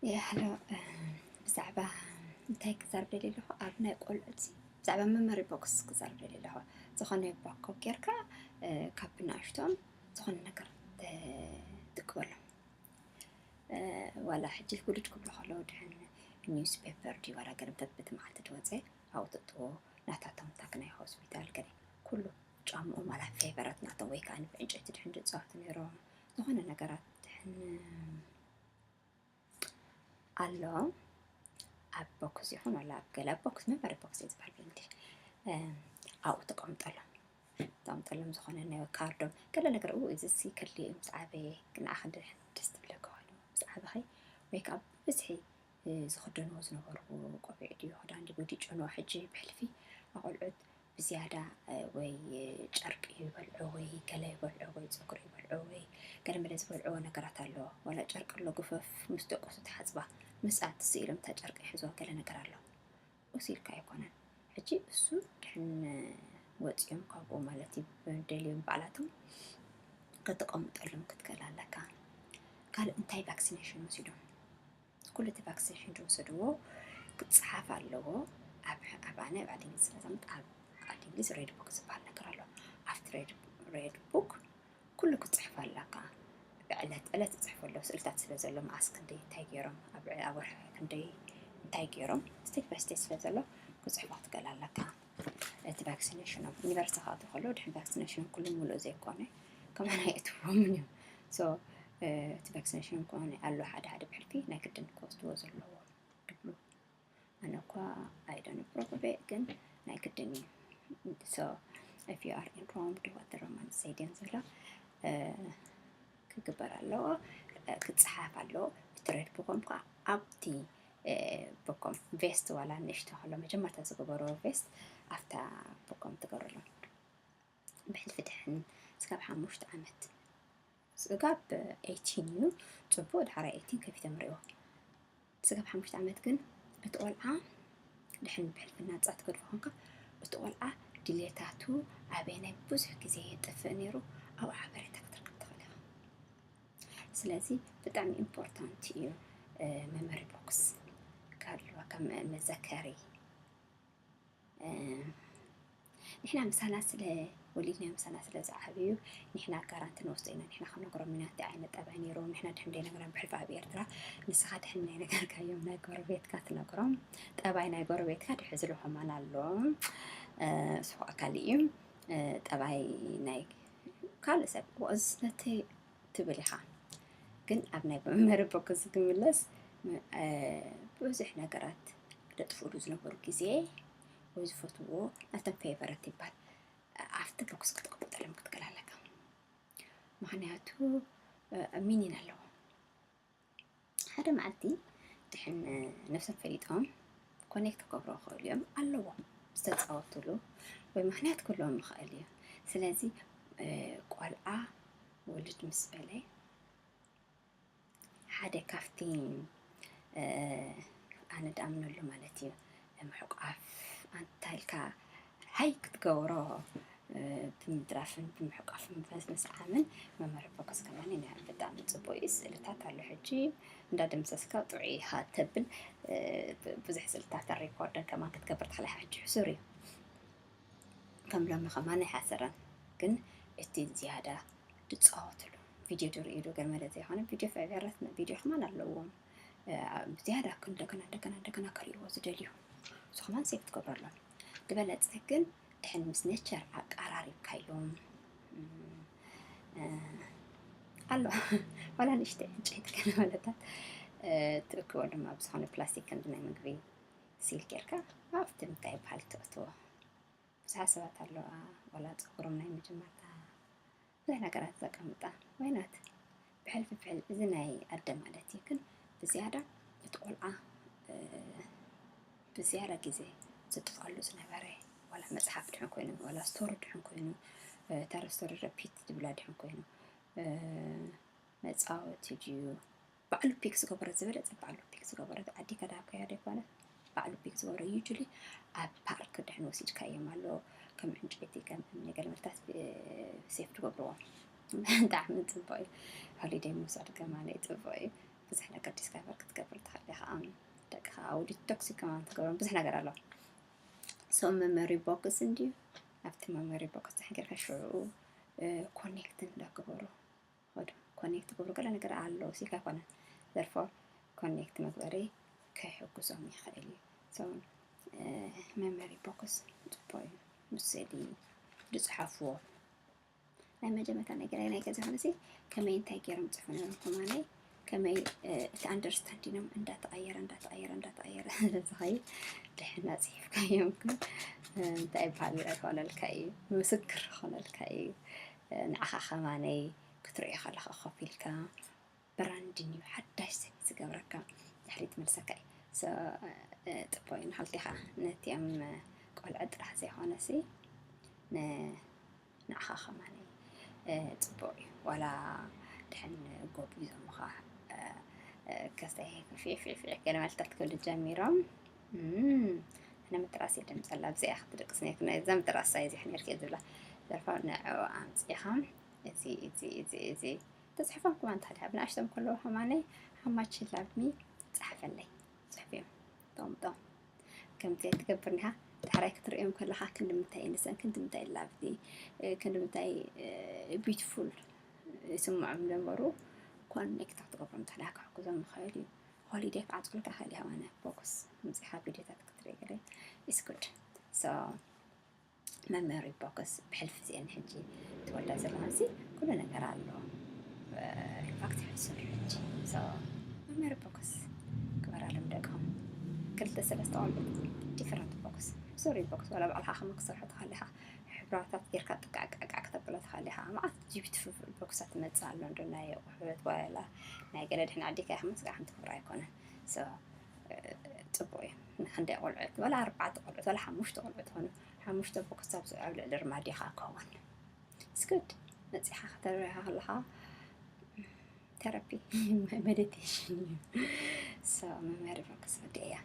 ያ፣ ሄሎ፣ እ፣ ብዛዕባ እንታይ ክዛረብ ደልየ ኣለኹ? ኣብ ናይ ቆልዑት ብዛዕባ መመሪ ቦክስ ክዛረብ ደልየ ኣለኹ። ዝኾነ ባኮ ጌርካ፣ እ፣ ካብ ብንኣሽቶኦም ዝኾነ ነገር ተ-፣ ትእክበሎም። እ፣ ዋላ ሕጂ ውልድ ክብሉ ከለዉ ድሕን ኒውስ ፔፐር ድዩ ዋላ ገለ በቲ መዓልቲ ዝወፀ ኣብኡ ተእትዎ፣ ናታቶም ታክ ናይ ሆስፒታል ገለ ኩሉ ጫምኦም ዋላ ፌቨራት ናቶም ወይ ከዓ ብዕንጨይቲ ድሕን ዝፃወቱ ነይሮም። ዝኾነ ነገራት ድሕን ኣሎ ኣብ ቦክስ ይኹን ዋላ ኣብ ገለ ቦክስ፣ መንበሪ ቦክስ እዩ ዝበሃል ብእንግሊሽ። እም፣ ኣብኡ ተቐምጠሎም። ተቐምጠሎም ዝኾነ ናይ ካርዶም ገለ ነገር፣ "ኡ፣ እዚ ሲ ከድልዮ እዩ ምስ ዓበየ፣ ንዓኺ እንድሕር ደስ ትብለኪ ኮይኑ ምስ ዓበኺ ወይ ከዓ ብብዝሒ፣ እ፣ ዝኽደንዎ ዝነበርዎ ቆቢዕ ድዩ ክዳን ድዩ ወይ ድዩ ጨንዎ ሕጂ ብሕልፊ ኣቆልዑት ብዝያዳ፣ እ፣ ወይ ጨርቂ ይበልዑ ወይ ገለ ይበልዑ ወይ ጸጉሪ ይበልዑ ወይ ገለ መለ ዝበልዕዎ ነገራት ኣሎ። ዋላ ጨርቂ ኣሎ ግፈፍ ምስ ደቆሱ ትሓጽባ፣ ምስኣ ትስኢሎም እታ ጨርቂ ይሕዝዋ ገለ ነገር ኣሎ። ኡስ ኢልካ ኣይኮነን። ሕጂ እሱ ድሕን ወጺኦም ካብኡ ማለት እዩ፣ ደልዮም ባዕላቶም ከተቐምጠሎም ክትክእል ኣለካ። ካልእ እንታይ ቫክሲኔሽን ወሲዶም? ኩሉ እቲ ቫክሲኔሽን ዝወሰድዎ ክጸሓፍ ኣለዎ። ኣብ፣ ኣብ ኣነ ኣብ ዓዲ እንግሊዝ ስለ ዘምጥ ኣብ ዓዲ እንግሊዝ ሬድ ቡክ ዝበሃል ነገር ኣሎ። ኣብቲ ሬድ፣ ሬድ ቡክ ኩሉ ክትጽሕፍ ኣለካ። ብዕለት ዕለት ትጽሕፍ ኣሎ። ስእልታት ስለ ዘሎ መኣስ ክንደይ እንታይ ገይሮም፣ ኣብ፣ ኣብ ወርሒ ክንደይ እንታይ ገይሮም፣ ስቴት ባይ ስቴት ስለ ዘሎ ክጽሕፋ ክትክእል ኣለካ። እቲ ቫክሲኔሽኖም ዩኒቨርሲቲ ክኣትዉ ከለዉ ድሕሪ ቫክሲኔሽኖም ኩሉ ሙሉእ ዘይኮነ፣ ከማን ኣየእትዎምን እዮም። ሶ፣ እ፣ እቲ ቫክሲኔሽን ኮነ ኣሎ ሓደ ሓደ ብሕልፊ ናይ ግድን ክወስድዎ ዘለዎም ድብሉ። ኣነ እኳ I don't approve it፣ ግን ናይ ግድን እዩ። So, if you are in Rome, do what the Romans say ድዮም ዝብላ፣ እ፣ ክግበር ኣለዎ፣ እ፣ ክጸሓፍ ኣለዎ። እቲ ሬድ ቡኮም ከዓ ኣብቲ፣ እ፣ ቡኮም ቬስት ዋላ ንእሽቶ ከሎ መጀመርታ ዝገበርዎ ቬስት ኣብታ ቡኮም ትገብረሎም። ብሕልፊ ድሕን ስጋብ ሓሙሽተ ዓመት፣ ስጋብ ኤይቲን እዩ ጽቡቕ፣ ድሓር ኤይቲን ከፊቶም ርእይዎ። ስጋብ ሓሙሽተ ዓመት ግን እቲ ቆልዓ ድሕን ብሕልፊ ናጻ ትገድፎ ኮንካ፣ እቲ ቆልዓ ድሌታቱ ኣበየናይ ብዙሕ ግዜ የጥፍእ ነይሩ፣ ኣብኡ ሓበሬታ ክትረክብ ትኽእል ኢኻ። ስለዚ ብጣዕሚ ኢምፖርታንት እዩ፣ እ፣ መመሪ ቦክስ ክህልወካ፣ መ-፣ መዘከሪ። እ፣ ንሕና ምሳና ስለ ወሊድና ምሳና ስለ ዝዓብዩ፣ ንሕና ጋራንቲ ንወስዶ ኢና። ንሕና ክንነግሮም ኢና እንታይ ዓይነት ጠባይ ነይሩ። ንሕና ድሕን ደይነግሮም ብሕልፊ ኣብ ኤርትራ፣ ንስኻ ድሕን ናይ ነገርካዮም ናይ ጎረቤትካ ትነግሮም። ጠባይ ናይ ጎረቤትካ ድሕዝሉ ከማን ኣሎ። እ፣ እሱ ከዓ ካልእ እዩ። እ፣ ጠባይ ናይ ካልእ ሰብ፣ "እዋ፣ እዚ ነቲ" ትብል ኢኻ። ግን ኣብ ናይ መመሪ ቦክስ ክምለስ፣ እ፣ ብዙሕ ነገራት ዘጥፍእሉ ዝነበሩ ግዜ ወይ ዝፈትዎ ናቶም ፌቨረት ይባል። ኣብቲ ቦክስ ክትቅምጠሎም ክትክእል ኣለካ። ምኽንያቱ፣ እ፣ ሚኒን ኣለዎ። ሓደ መዓልቲ ድሕን፣ እ፣ ነብሶም ፈሊጦም ኮኔክት ክገብሩ ይኽእሉ እዮም፣ ኣለዎም ዝተጻወቱሉ ወይ ምኽንያት ክህልዎም ይኽእል እዩ። ስለዚ፣ እ፣ ቆልዓ ውልድ ምስ በለ ሓደ ካብቲ፣ እ፣ ኣነ ድኣምነሉ ማለት እዩ፣ ምሕቋፍ ኣንታ ኢልካ ሃይ ክትገብሮ፣ እ፣ ብምድራፍን ብምሕቋፍን ብምስዓምን መመሪ ቦክስ ከማን ናይ ብጣዕሚ ጽቡቅ እዩ። ስእልታት ኣሎ ሕጂ እንዳደምሰስካ ጥዑይ ኢኻ ተብል፣ እ፣ ብ-፣ ብዙሕ ስእልታት ሪኮርድን ከማን ክትገብር ትኽእል ኢኻ። ሕጂ ሕሱር እዩ። ከም ሎሚ ከማን ኣይሓሰረን፣ ግን እቲ ዝያዳ ዝጻወትሉ ቪድዮ ዝርእዩ ዶ ገለ መለ ዘይኮነ፣ ቪድዮ ፌቨረት ቪድዮ ከማን ኣለዎም። እ፣ ዝያዳ እንደገና፣ እንደገና፣ እንደገና ክርእይዎ ዝደልዩ፣ እሱ ከማን ሴቭ ትገብረሎም። ዝበለጸ ግን ድሕን ምስ ኔቸር ኣቀራሪብካዮም፣ እም፣ እ፣ ኣሎ፣ ዋላ ንእሽተይ ዕንጨይቲ ገለ መለታት፣ እ፣ ትእክቦ ድማ ብዝኾነ ፕላስቲክ ከምዚ ናይ ምግቢ ሲል ጌርካ ኣብቲ እንታይ ይበሃል ትእትዎ። ብዙሓት ሰባት ኣለዋ፣ ዋላ ጸጉሮም ናይ መጀመርታ ብዙሕ ነገራት ዘቀምጣ። ዋይናት ብሕልፊ ብሕል-፣ እዚ ናይ ኣደ ማለት እዩ፣ ግን ብዝያዳ እቲ ቆልዓ፣ እ፣ ብዝያዳ ግዜ ዝጥፍኣሉ ዝነበረ፣ ዋላ መጽሓፍ ድሕን ኮይኑ፣ ዋላ ስቶሪ ድሕን ኮይኑ፣ እ፣ ተረ ስቶሪ ረፒት ዝብላ ድሕን ኮይኑ፣ እ፣ መጻወቲ ድዩ፣ ባዕሉ ፒክ ዝገበሮ ዝበለጸ ባዕሉ ፒክ ዝገበሮ፣ ዓዲ ከዳብካያ ዶ ይኮነ? ባዕሉ ፒክ ዝገበሮ፣ ዩጁሊ ኣብ ፓርክ ድሕን ወሲድካዮም ኣሎ፣ ከም ዕንጨይቲ፣ ከም እምኒ፣ ገለ መለታት፣ እ፣ ሴፍ ትገብርዎ። ብጣዕሚ ጽቡቅ እዩ። ሆሊደይ ምውሳድ ከማን ጽቡቅ እዩ። ብዙሕ ነገር discover ክትገብር ትኽእል ኢኻ። ደቅኻ ኣውዲ ቶክሲክ ከማን ትገብሮም ብዙሕ ነገር ኣሎ። So memory box እንድዩ ኣብቲ memory box ዝሕገርካ ሽዑ ኮኔክት እንዳገበሩ ኸዱ ኮኔክት ክብሩ ገለ ነገር ኣሎ ሲልካ ይኮነ therefore ኮኔክት መግበሪ ከይሕግዞም ይኽእል እዩ። So memory box ፅቡቅ እዩ። ምስሊ ዝፅሓፍዎ ናይ መጀመርታ ነገር ናይ ገዛ ኾነ ሲ ከመይ እንታይ ገይሮም ፅሑ ነሮም ከማነይ ከመይ እቲ understandingም እንዳተቐየረ እንዳተቐየረ እንዳተቐየረ ዝኸይድ ድሕና ፅሒፍካዮም ግን እንታይ ይበሃል ኮነልካ እዩ፣ ምስክር ኮነልካ እዩ። ንዓኻ ከማነይ ክትርእዮ ከለኻ ኮፍ ኢልካ brand new ሓዳሽ ሰብ ዝገብረካ ድሕሪት መልሰካ እዩ። So ፅቡቅ እዩ ንክልቴኻ ነቲኦም ቆልዐ ጥራሕ ዘይኮነ ሲ ንዓኻ ከማን ፅቡቅ እዩ። ዋላ ድሕን ጎቢዞምኻ ከስታይ ፊዕፊዕፊዕ ገለ መልታት ክብሉ ጀሚሮም። ኣነ ምትራስ እየ ደምፀላ ብዚኣ ክትደቅስ ነርክና እዛ ምትራስ ሳይዝ ይሕ ነርክ እየ ዝብላ ዘርፋ ንዕኡ ኣምፂኻ እዚ እዚ እዚ እዚ ተፅሕፎም ክማ እንተድኣ ብንኣሽቶም ከለዉ ከማነይ ሓማች ላብሚ ፀሓፈለይ ፅሕፍዮም ጦምጦም ከምዚ ትገብር ኒሃ ዳሕራይ ክትርእዮም ከለኻ ክንዲ ምንታይ ንሰን ክንዲ ምንታይ ላብዚ ክንዲ ምንታይ ቢዩቲፉል ይስምዖም ነበሩ። ኮኔክት ክትገብሮም እንተድኣ ክሕግዞም ንኽእል እዩ። ሆሊደይ ክዓፅልካ ክእል ይሃዋነ ቦክስ ምፅኻ ቪዲዮታት ክትርኢ ገለ is good። So memory box ብሕልፊ እዚአን ሕጂ ትወልዳ ዘለኻ እዚ ኩሉ ነገር ኣሎ። ኢንፋክት ሕሱር ሕጂ memory box ግበራሎም ደቅኹም ክልተ ሰለስተ ቆልዑት different box ሕሱር box ዋላ ባዕልኻ ከመ ክሰርሖ ትኽእል ኢኻ። ሕብራታት ጌርካ ጥቃዕቃዕቃዕ ክተብሎ ትኽእል ኢኻ። መዓት beautiful boxታት ትመፅእ ኣሎ እንዶ ናይ ኣቑሑት ዋላ ናይ ገለ ድሕን ዓዲካ ኢኻ መስጋዕ ሓንቲ ክብራ ኣይኮነን። So ፅቡቅ እዩ። ንክንደይ ቆልዑት ዋላ ኣርባዕተ ቆልዑት ዋላ ሓሙሽተ ቆልዑት ኾኑ ሓሙሽተ ቦክስ ኣብ ልዕሊ ርማዲኻ ክኸውን ስክድ መፂኻ ከተረኻ ከለኻ ቴራፒ ሜዲቴሽን እዩ። So memory box ወዲ እያ